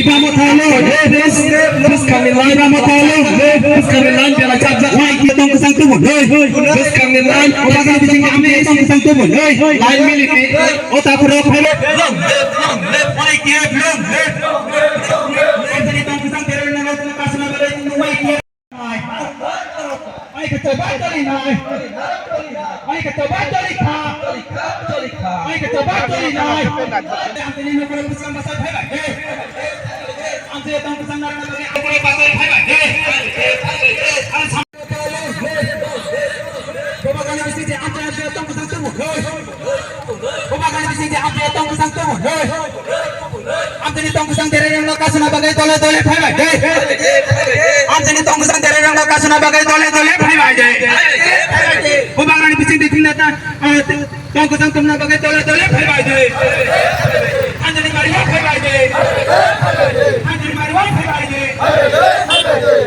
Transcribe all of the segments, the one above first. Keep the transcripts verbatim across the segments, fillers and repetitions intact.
Iba mo thalo, eh, bus, bus kami line, iba mo thalo, eh, bus kami line, bela chap jak, wai, kita tong kesang tumun, eh, bus kami line, oba kami bising kami tong kesang tumun, eh, line militi, o ta pura phelo. Long live, long live, wai, kita long live. Tong kesang tereng na, kasna bela wai, kita. Ai ka toba toli nai. Ai ka toba toli kha. Ai ka toba toli nai. Ang tini nokoro bwsang basa phai bai. Ang tini tong bwsang narang narang nokoro basa phai bai. Ang sam. Boba gana bisi je ang tini tong bwsang tumu. Boba gana bisi je ang tini tong bwsang tumu. Amtini tong kesang terereng no kasuna bagwi dole dole phaibai de. Amtini tong kesang terereng no kasuna bagwi dole dole phaibai de. Bubagrani bising di tingna ta, ah, tong kesang tumna bagwi dole dole phaibai de. Anjali Maria phaibai de. Anjali Maria phaibai de.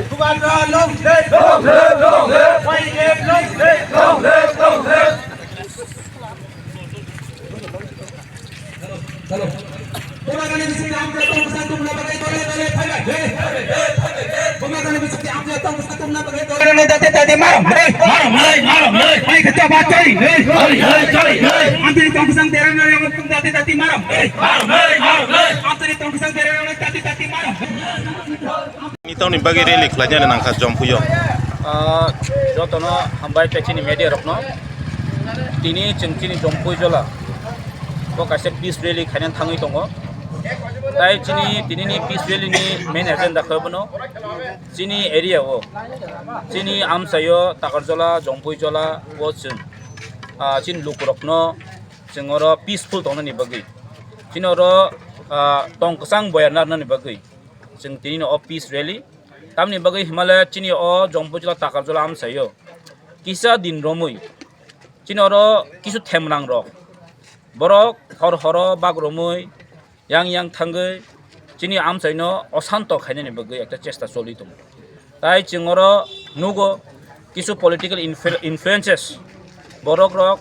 Bubagra long live, long live, long live. Y F long live, long live, long live. Hello. Bubagrani bising di amtini tong kesang tumna bagwi dole dole phaibai de. Bubagrani bising di amtini tong kesang tumna bagwi dole dole dati dati maram de. Maram lai, maram lai. Ai kata batai de. Ai, ai, ai, ai. Amtini tong kesang terereng no yang tum dati dati maram de. Maram lai, maram lai. Amtini tong kesang terereng no dati dati maram. Ni tongni bagwi rally khlainani nangkha Jompuio. Ah, jotono hambai tei chini media rokno. Tini chwng chini Jompui jola bo kaisa peace rally khainani thangwi tongo. Tai chini tinini peace rally ni main agenda khe bono chini area o, chini amchaio Takarjola, Jompui jola o chwng, ah, chini lukurokno chwng oro peaceful tongnani bagwi, chini oro, ah, tong kwchang boya narnani bagwi. Chwng tini no o peace rally. Tamni bagwi himale chini o Jompui jola Takarjola amchaio kisa din romwi chini oro kisu themrang rok borok hor horo bak romwi yang yang thangwi chini amchaino osanto khainani bagwi ekta chesta choli tongo. Tai chwng oro nugo kisu political influ-, influences borok rok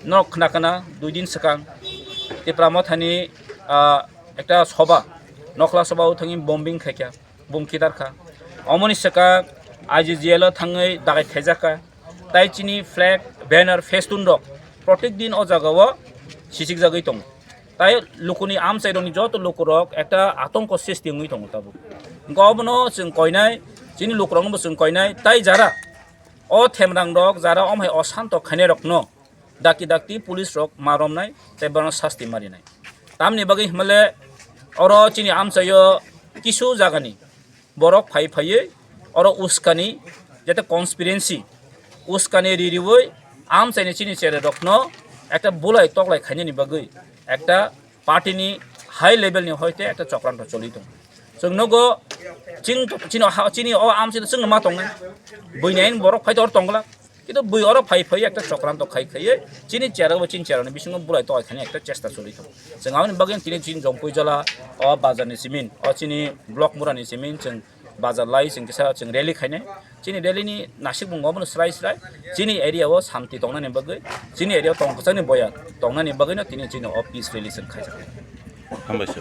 nok khna khna dui din swkang Tipra Mothani, ah, ekta soba, nokhla soba o thangwi bombing khaikha, bung kidarkha. Omoni swkang I G G L o thangwi dagai khaijakha. Tai chini flag, banner, festoon rok protek din o jaga o sichikjagwi tongo. Tai lukuni amchai rokni joto lukurok ekta atongko sristi wngwi tongo tabuk. Hwnkhe obono chwng koinai, chini lukurokno bo chwng koinai, tai jara o themrang rok, jara omhai osanto khainai rokno dakti dakti police rok ma romnai tei bono sasti ma rinai. Tamni bagwi himale oro chini amchaio kisu jagani borok phai phaiwi oro uskani jete conspiracy uskani ririwi amchaini chini chera rokno ekta bulai toklai khainani bagwi ekta party ni high level ni hoite ekta chokranto choli tongo. Chwng nogo ching chini ha-, chini o amchaino chwngno ma tongnai. Buini ain borok phai tor tongla. Kintu bui oro phai phai ekta chokranto khai khaiye chini chera bo chini chera ni bisingo bulai toklai khainani ekta chesta choli tongo. Chwng aboni bagwi tini chini Jompui jola o bazar ni simin, o chini block mura ni simin chwng bazar lai chwng kisa chwng rally khainai. Chini rally ni nasik bung obono srai srai chini area o santi tongnani bagwi, chini area o tong kwchangni boya tongnani bagwino tini chini o peace rally chwng khaijak. Hambai sir.